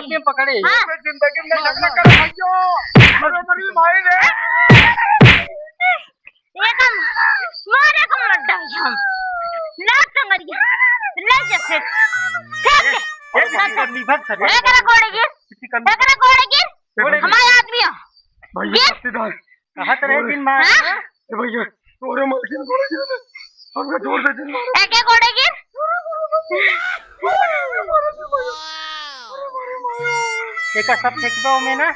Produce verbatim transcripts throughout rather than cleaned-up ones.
रही। पकड़े। हाँ। मैं जिंदगी में झगड़ा कर भैया। अरे मेरी माई रे। एकदम मारे को लड्डा ही हम। ना टंगरिया। ले जा फिर। फेंक दे। ए, किसी कर ली, भाग सर। ए, करा गोड़े गिर। किसी कर ली। ए, करा गोड़े गिर। गोड़े गिर। हमारे आदमी हो। भैया, गिर। पट्टीदार। कहाँ से रहे दिन मार? हाँ? ए भैया, तोरे मालकिन गोड़े गिर। हमका छोड़ दे दिन मार। एके गोड़े गिर। एका सब फेंकबे ओमे ना?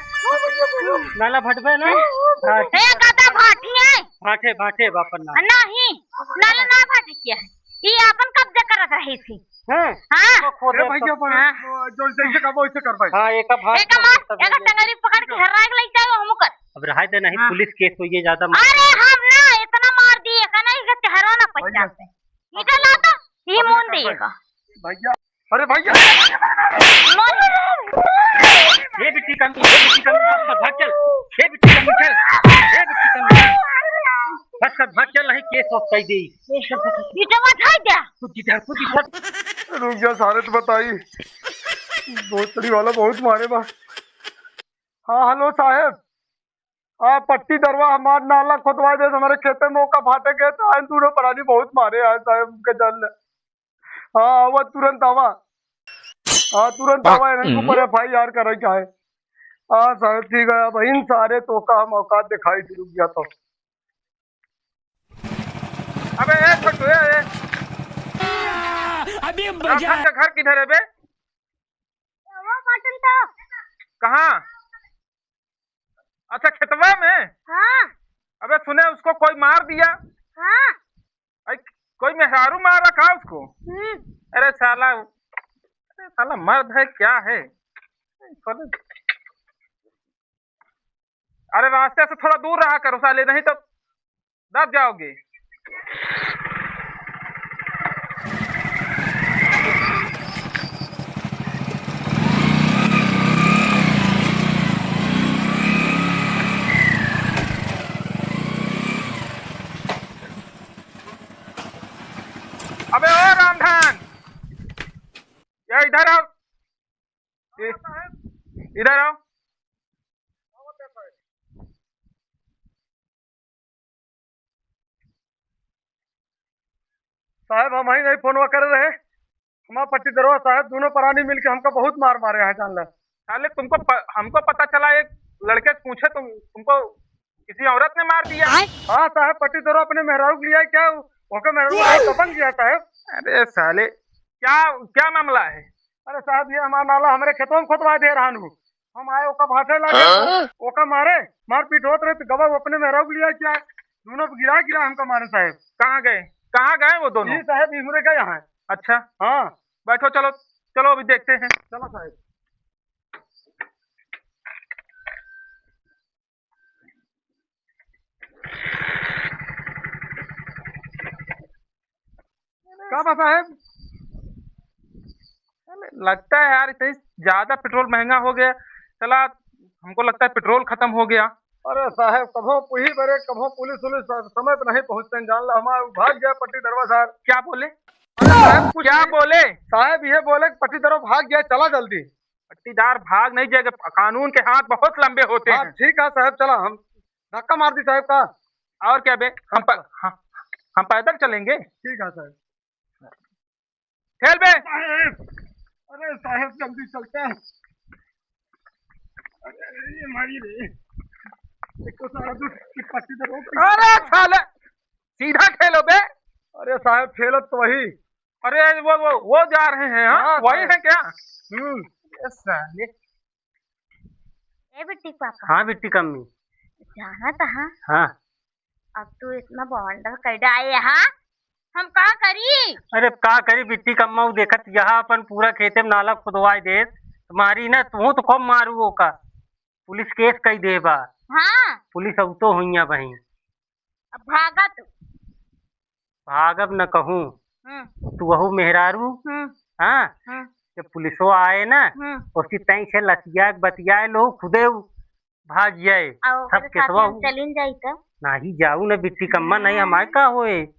नाला भटबे ना? हाँ, ए, कदा भाटी है? भाटे, भाटे बापन ना। नहीं, नाला ना भाटे क्या? ये अपन कब्जा करत रही थी। हाँ? हाँ। तो खोदे ए भैया, तो पर हाँ। जो जैसे कबो वैसे कर भाई। हाँ, एका भाग एका मार, सब एका ले। टंगरी पकड़ के हर्रा के लेके जाओ हमको। अब रहाई दे, नहीं हाँ। पुलिस केस होइए ज्यादा मार। अरे हम ना इतना मार दिए, का नहीं के चेहरा ना भैया। पहचानते। इधर ला तो, ये अरे मोन कर भाई। देगा। भैया, अरे भैया। मार। ये बिट्टी कम, ये बिट्टी कम, बस कर, भाग चल। ये बिट्टी कम, चल। ये बिट्टी कम, चल। बस कर, भाग चल, नहीं केस वक्त कर दे। ये तो बता दे। खुद की कर, खुद की कर। रुक जा, सारे तो बताई। भोसड़ी वाला बहुत मारे बा। हाँ, हेलो साहेब। हाँ, पट्टी दरवा हमार नाला खोदवा दे, हमारे खेते में ओका फाटे के, तो आए दूनो परानी बहुत मारे आए साहेब, उनके जान ले। हाँ, आवा, तुरंत आवा। हाँ, तुरंत आवा, इन्हें ऊपर एफ आई आर करे के है। हाँ साहेब, ठीक है, अब इन सारे तोका हम औकात दिखाई दे, रुक जा तो। अबे ए छोटू, ए, ए। अभी मजा राशन का घर किधर है बे? वो बटन तो। कहाँ? अच्छा, खेतवा में? हाँ। तो सुने उसको कोई मार दिया। हाँ। अरे, कोई मेहरारू मारा का उसको? हम्म। अरे साला, अरे साला मर्द है क्या है? साले, अरे रास्ते से थोड़ा दूर रहा करो साले, नहीं तो दब जाओगे। अबे ओ रामधन, या इधर आओ। ए, इधर आओ। साहेब, हमही नहीं फोनवा करे रहे, हमार पट्टीदरवा साहेब, दूनों परानी मिलके हमका बहुत मार मारे हैं, जान ले। साले, तुमको प-, हमको पता चला, एक लड़के से पूछे, तुम, तुमको किसी औरत ने मार दिया? हाँ साहेब, पट्टीदरवा अपने मेहरारू के लिया क्या, ओके मेहरारू को दबंग दिया साहेब। अरे साले, क्या, क्या मामला है? अरे साहेब, ये हमार नाला हमरे खेतवा में खोदवा दे रहा हूँ, हम आए ओका भाटे लागे, हाँ? ओका मारे, मारपीट होत रहे तो गवा वो अपने मेहरारू के लिया क्या, दूनों गिरा गिरा हमका मारे साहेब। कहाँ गए, कहाँ गए वो दोनों? जी साहेब, इमरे गए हैं। अच्छा। हाँ। बैठो, चलो, चलो अभी देखते हैं। चलो साहेब। का बा साहेब? लगता है यार, इतनी ज्यादा पेट्रोल महंगा हो गया। चला, हमको लगता है पेट्रोल खत्म हो गया। अरे साहेब, कभो पुही बरे, कभो पुलिस उलिस स-, समय पे नहीं पहुँचते हैं, जान ला, हमारा भाग गया पट्टीदरवा साहब। क्या बोले? अरे साहेब, कुछ क्या नहीं। बोले? साहेब ये बोले कि पट्टीदरवा भाग गया, चला जल्दी। पट्टीदार भाग नहीं जाएगा, कानून के हाथ बहुत लंबे होते हाँ, हैं। ठीक है साहेब, चला, हम धक्का मार दी साहेब का। और क्या बे, हम प-, हाँ, हम पैदल चलेंगे। ठीक है साहेब। चल बे। साहेब, अरे साहेब, जल्दी चलते हैं। अरे, अरे, ये मारी रे। एक तो सारा दूध की पट्टी तो रोक दी। अरे साले, सीधा ठेलो बे। अरे साहेब, ठेलत तो वही। अरे वो, वो, वो जा रहे हैं, हाँ? हाँ, वही साहेब। है क्या? हम्म। ये साले। ए बिट्टी के पापा। हाँ बिट्टी कम्मी। जाना तो हाँ। हाँ। अब तू इतना बवंडर कैसे आए यहाँ? हम का करी? अरे का करी बिट्टी कम्मा, उ देखत यहाँ अपन पूरा खेते में नाला खुदवाए देत, मारी ना, तू तो खूब मारू ओका, पुलिस केस कई देबा। हाँ। पुलिस अब तो हुइया बहिन। अब भागा तू। भागब न कहूँ। हम्म। तू वहू मेहरारू। हम्म। हाँ। हम्म। जब पुलिसो आए ना, हम्म। उसी तई से लतिया के बतियाए लो, खुदे उ भाग जाए। आ ओकरे सब साथे केसवा हम हु-, चलिन जाई त? नाही जाऊ न बिट्टी कम्मा, नहीं हमारे का होए।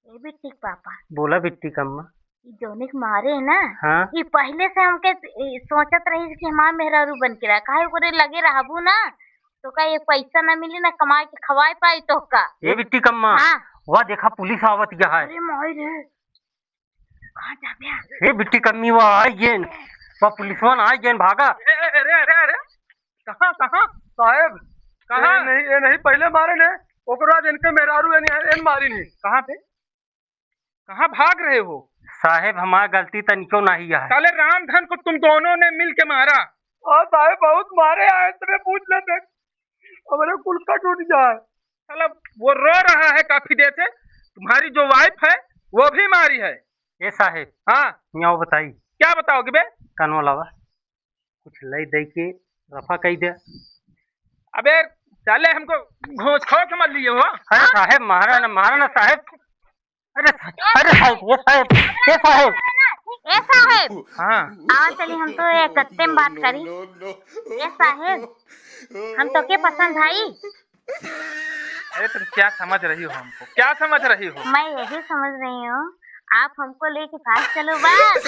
ए बिट्टी के पापा। बोला बिट्टी कम्मा। ई जौने के मारे है ना, हाँ। ई पहले से हमके, ए, सोचत रही कि हमार मेहरारू बन के रहा, काहे ओकरे लगे रहबू ना, तो का एक पैसा ना मिली ना कमाए के खवाए पाई तो का। ए बिट्टी कम्मा, हाँ। वह देखा पुलिस आवत गया है। अरे माई रे, कहाँ जाबे? ए बिट्टी कम्मी, वह आई गेन, वह पुलिसवन आई गेन, भागा। ए, ए, अरे, अरे, अरे, कहाँ, कहाँ? साहेब, कहाँ? ए नहीं, ए नहीं, पहले मारे ने, ओकर बाद इनके मेहरारू एन, एन मारी नहीं। कहाँ पे? कहाँ भाग रहे हो? साहेब, हमार गलती तनिको नहीं है। साले रामधन को तुम दोनों ने मिल के मारा। हाँ साहेब, बहुत मारे आए, तुम्हें पूछ लेते, हमारे कुल का टूट जाए। साला वो रो रहा है काफी देर से, तुम्हारी जो वाइफ है वो भी मारी है। ए साहेब। हाँ। यहाँ बताई। क्या बताओगे बे? कनवा लावा। कुछ लई दई के रफा कई दे। अबे साले हमको घोंस खोंस मत लिए हो। अरे हाँ? साहेब, मारा ना, मारा ना साहेब। अरे, अरे साहेब, ए साहेब, ए साहेब। ए साहेब। हाँ। आवा चली, हम तो एक गत्ते में बात करी। ए साहेब, हम तो के पसंद आई? अरे तुम क्या समझ रही हो हमको, क्या समझ रही हो? मैं यही समझ रही हूँ, आप हमको लेके भाग चलो बस।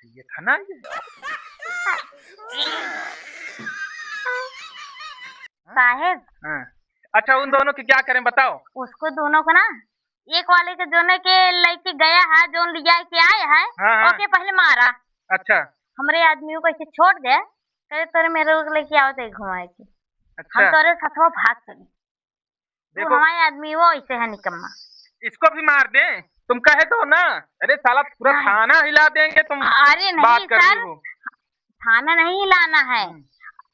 ये था ना ये। साहेब। हाँ। अच्छा, उन दोनों की क्या करें बताओ? उसको दोनों को ना, एक वाले के जोने के लेके गया है, जोन लिया के आए है, हाँ, हाँ। ओके पहले मारा। अच्छा। हमरे आदमियों को ऐसे छोड़ दे, करे तोरे मेहरारू के लेके आओ थे घुमाए के। अच्छा। हम तोरे साथवा भाग चली। तू देखो। हमारे आदमी वो ऐसे है निकम्मा। इसको भी मार दे, तुम कहे दो ना। अरे साला पूरा नहीं। थाना हिला देंगे तुम। अरे नहीं बात कर रही सर, हो। थाना नहीं हिलाना है। हम्म।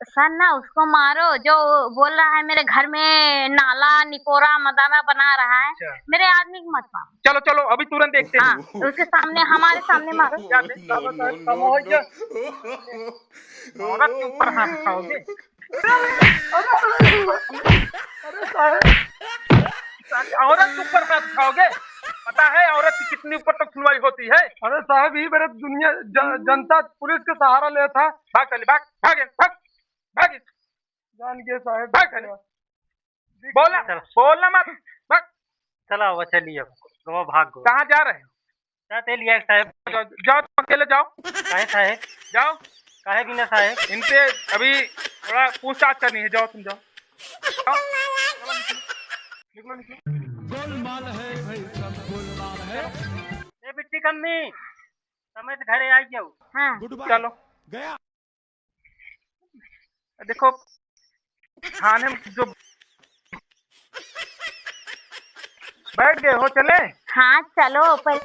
सर ना, उसको मारो जो बोल रहा है मेरे घर में नाला, निकोरा, मदाना बना रहा है। अच्छा। मेरे आदमी को मत मारो। चलो, चलो, अभी तुरंत देखते हैं। हाँ, उसके सामने, हमारे सामने मारो। क्या दे? No, no, no, no। औरत के ऊपर हाथ उठाओगे? अरे साहब, औरत के ऊपर हाथ उठाओगे? पता है औरत की कितनी ऊपर तक सुनवाई होती है? अरे साहब, ये मेरे दुनिया ज-, जनता पुलिस के सहारा ले था। भाग साले, भाग, भाग, भाग, भाग। जान गए साहब। भाग साले। बोलना, चल। बोलना मत। भाग। चला, वो चलिए, गवा भाग गवा। कहाँ जा रहे हो? जाते लिया साहेब। जाओ, जाओ, तुम अकेले जाओ। काहे साहेब? जाओ। काहे बिना साहेब? इनसे अभी थोड़ा पूछताछ करनी है, जाओ तुम, जाओ। जाओ। निकलो, निकलो। गोलमाल है भाई, सब गोलमाल है। ए बिट्टी कम्मी, समय से घरे आई जाओ। हाँ। Good bye। चलो। गया। देखो, थाने में जो बैठ गए हो, चले? हाँ, चलो, पर